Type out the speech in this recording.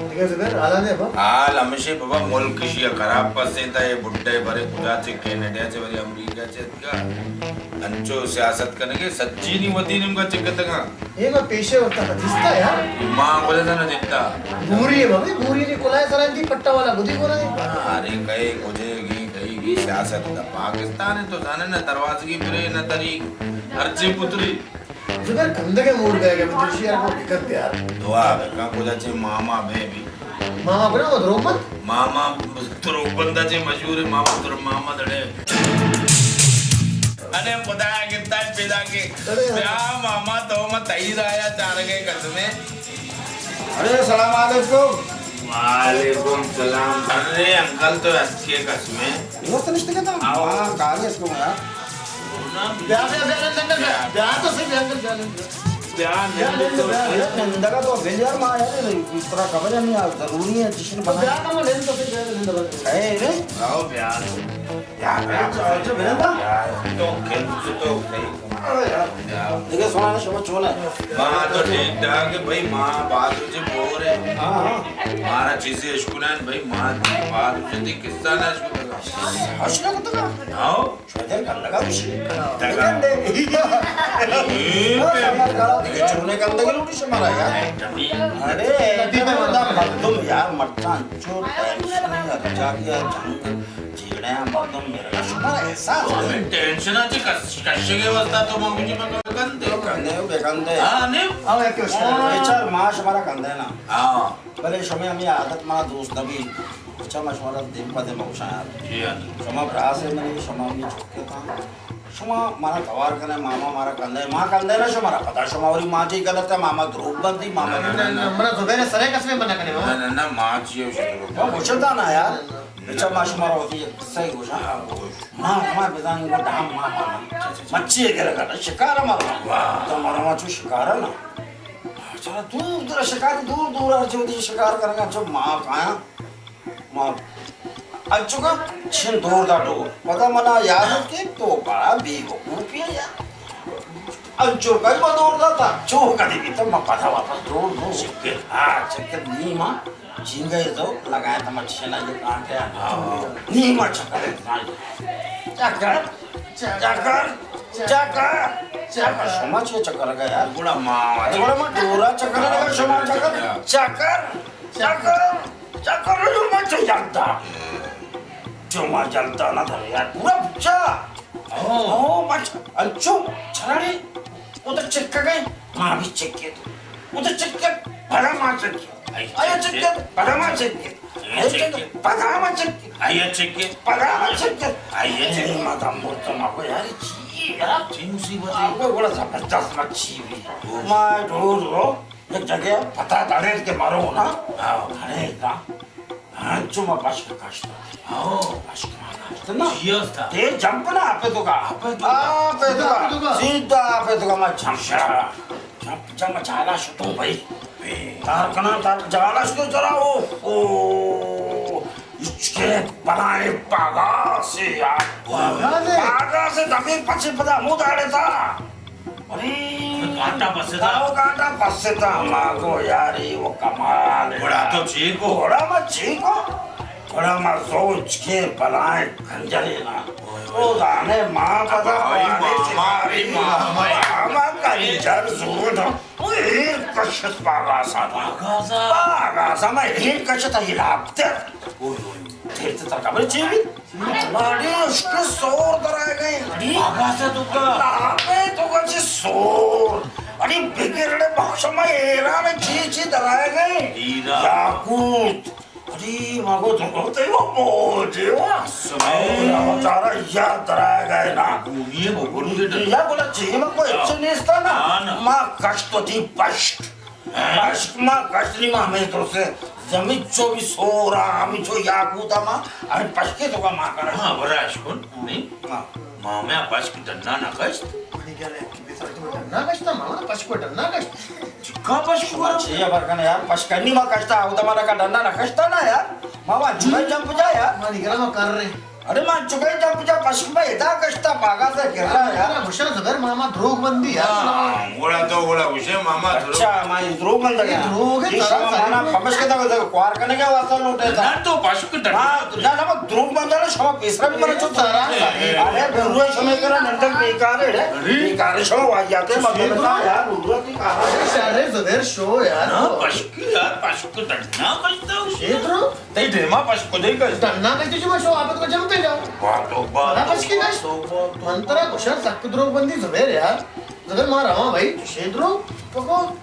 دگہ زبیر، حالاں دے بابا۔ حال ہمیشی بابا، ملک اشی ءَ خراب پسینتا، اے بڈھے برے کجا چہ کینیڈا چہ برے امریکہ چہ اتکا۔ انچو سیاست کنگے، سجی نی وتی نیمگا چکتگاں۔ اے ما پیشے وقتا دیستا یار۔ ما کجا نہ دیتا۔ بوری ہے بابا، بوری نی کلائے سرا دی پٹا والا گدی گورا ہے۔ ہاں، ارے کئے کجے گی، کئی گی سیاست دا پاکستان ہے تو زانے نہ دروازگی برے نہ دری، ہرچی پتری۔ زبیر کندگے موڈ بیگا، بترشی یار کو دقت یار۔ دعا بکن کجا چہ ماما بے بی۔ ماما بنا وہ دروگ بند؟ ماما دروگ بند چہ مشہور ہے، ماما در ماما دڑے۔ ارے خدا گتا پیدا کے۔ ارے۔ بیا ماما تو مت تئی رایا چارگے قسمے۔ ارے السلام علیکم۔ وعلیکم السلام۔ ارے انکل تو اس کے قسمے۔ دوست نشتے کتا؟ آؤ۔ ہاں، کاری اس کو یار۔ بیا، بیا، بیا، بیا، بیا، بیا، بیا تو صحیح، بیا، بیا، بیا، بیا۔ بیا، بیا، بیا، بیا۔ ارے نندگا تو بل یار، ما یار، ترا خبر ہے نہیں، ضروری ہے، جشن بنا۔ بیا نا، ما لین تو صحیح، بیا، بیا، بیا۔ اے رے؟ آؤ، بیا۔ بیا، بیا۔ اچھا، اچھا، بیا نا۔ بیا، تو کھیل سے تو صحیح۔ ارے یار۔ بیا۔ دیکھے سونا شما چون ہے؟ ما تو ٹھیک ٹھاک ہے بھائی، ما بعد مجھے بور ہے۔ ہاں، ہاں۔ مارا چیزیں اشکنان بھائی، ما بعد مجھے دی قصہ نہ اشکتا۔ اشکتا کتا؟ ہاں۔ شاید کندگا بشی۔ کندگا۔ کندے۔ اے، چونے کندگا لوٹی شمارا یار۔ ارے، مردم یار، مرچاں چو ٹینشن یا جاگیا جنگ جیڑے مردم میرا شمارا احساس ہے۔ ٹینشن اچ کش-، کشگے واسطہ تو مانگو جی مگر کندے۔ کندے، بے کندے۔ ہاں، نہیں۔ بیچار ما شمارا کندے نا۔ ہاں۔ بلے شمے ہمیں عادت منا دوست نبی۔ اچھا، ما شمارا دیم پہ دیم گوشاں یار۔ جی ہاں۔ شما براس ہے منی، شما منی چکے تھا۔ شما مارا توار کنے، ماما مارا کندے، ما کندے نہ شمارا پتا، شما وری ما جی غلط ہے، ماما دروگ بندی، ماما نہ، نہ، نہ، نہ۔ منا زبیر سرے قسمے منا کنے، ماما۔ نہ، نہ، نہ، ما جی ہو شکر۔ ما گوشتا نا یار۔ اچھا، ما شمارا ہوتی ہے، صحیح گوشاں۔ ہاں، گوش۔ ما، ما بزاں گو ڈام ما، ما، ما۔ اچھا، اچھا، اچھا۔ مچھی ہے گرگا، شکار مارا۔ واہ۔ تو مارا ما چو شکار ہے نا۔ چرا دور دور شکاری دور دور ءَ چہ وتی شکار کنگ ءَ چو ما کایاں۔ ما انچو کہ چن دور دا ڈور۔ پدا منا یاد ات کہ تو بڑا بے وقوفی ہے یار۔ انچو کئی ما دور داتا، چو کدی بیتا ما پدا واپس دور دور۔ چکے۔ ہاں، چکے نی ما جنگے تو لگائے تما چنا جو کانٹے۔ ہاں۔ نی ما چکر ہے۔ چکر۔ چکر، چکر، چکر۔ شما چے چکر لگا یار؟ گڑا ما، گڑا ما ڈورا چکر لگا، شما چکر، چکر، چکر، چکر، شما چے جلتا؟ شما جلتا نا در یار، پورا بچا۔ او۔ او، بچ، انچو، چراڑی، او تو چکر گئے، ما بھی چکے تو۔ او تو چکے، بڑا ما چکے۔ آیا چکے، پدا ما چکے۔ آیا چکے، پدا ما چکے۔ آیا چکے۔ پدا ما چکے۔ آیا چکے۔ اے ما دم مرتا ما کو یار، چی یار؟ چی مصیبت ہے؟ آپ کو بڑا زبردست مچھی بھی۔ او۔ ما ڈور رو، یک جگہ پتا دڑے کے مرو نا۔ ہاں۔ دڑے نا۔ ہاں، چو ما بشک کاشتا۔ ہاں۔ بشک ما کاشتا نا۔ چی ہستا؟ تے جمپ نا آپ تو کا۔ آپ تو کا۔ آپ تو کا۔ سیدھا آپ تو کا ما جمپ۔ جمپ، جمپ جالا شتو بھائی۔ تار کنا تار جالا شتو چرا او، او، اچکے بلائیں پاگا سے یار۔ پاگا سے؟ پاگا سے دمی پچے پدا مو داڑے تا۔ ارے۔ کانٹا پسے تا؟ او کانٹا پسے تا، ما کو یاری وہ کمال ہے۔ گڑا تو چی کو؟ گڑا ما چی کو؟ گڑا ما زو اچکے بلائیں کنجرے نا۔ او زانے ما پدا بھائی، پانے ماما، شکاری۔ بھائی، ماما۔ ماما کنجر زور نا۔ او ایر کشت باغاسا۔ باغاسا؟ باغاسا ما ایر کشت ہلاپ تے۔ اوئے، اوئے۔ تیر تے تر خبر چی بھی؟ ماڑی اشکے سور درائے گئے۔ باغاسا تو کا؟ لاپے تو کا چی سور۔ اڑی بگرڑے بخش ما ایران چی چی درائے گئے۔ ہیرا۔ یاقوت۔ ارے، مگو تو گوتے وہ موجے وا۔ سمے۔ او، تارا یاد درائے گئے نا۔ گونی ہے، بگونی ہے۔ یا بولا چی، ما کوئی اچھے نیستا نا۔ ہاں نا۔ ما کشت وتی پشک۔ ہاں۔ پشک ما کشت نہیں، ما ہمیں تو سے زمین چو بھی سورا، ہمیں چو یاقوتا ما، ہمیں پشکے تو کا ما کرا۔ ہاں، ورا اشکن، نہیں؟ ہاں۔ ما ہمیں پشک ڈنڈا نہ کشت۔ منی گل ہے کہ بے سر تو ڈنڈا کشتا، ما ہمیں پشک ڈنڈا کشت۔ چکا پشک شما کرا؟ چے خبر کنے یار، پشکنی ما کشتا، او زمانہ کا ڈنڈا نہ کشتا نا یار۔ ما وا جمعہ جمپ جا یار۔ ما نگرہ ما کر رہے۔ ارے ما چکے جب جب پشک میں ادا کشتا پاگا سے گر رہا ہے یار۔ ارے گوشا زبیر ماما دروگ بندی یار۔ ہاں، گوڑا تو گوڑا گوشے ماما دروگ۔ اچھا، ما یہ دروگ بندہ اے ہے۔ دروگ ہے، یہ شما سارا مانا ساری۔ پمش کے تک کوار کرنے کے واسطے لوٹے تھا۔ نہ تو پشک ڈر۔ ہاں، نہ، نہ، دروگ بندہ نہ، شما پیسرا بھی منا چوتا۔ سارا ساری۔ ارے، بروے شما کرا نندک بیکار ہے، ارے۔ بیکار ہے، شما واجیاتے مطلب شیدرو۔ یار، ضرورت نہیں کہا۔ ارے، شارے زبیر شو یار۔ نہ، پشک یار، پشک ڈرنا بچتا ہوں۔ شیدرو۔ تئی دیما پشک کجئی کش؟ ڈنا کشتی شما شو آپت کو جم پہ جاؤ۔ واہ توبہ، بڑا پشکی کش۔ توبہ، توبہ۔ من ترا گوشاں سک دروگ بندی زبیر یار۔ زبیر ما رواں بھائی، شیدرو، تو کو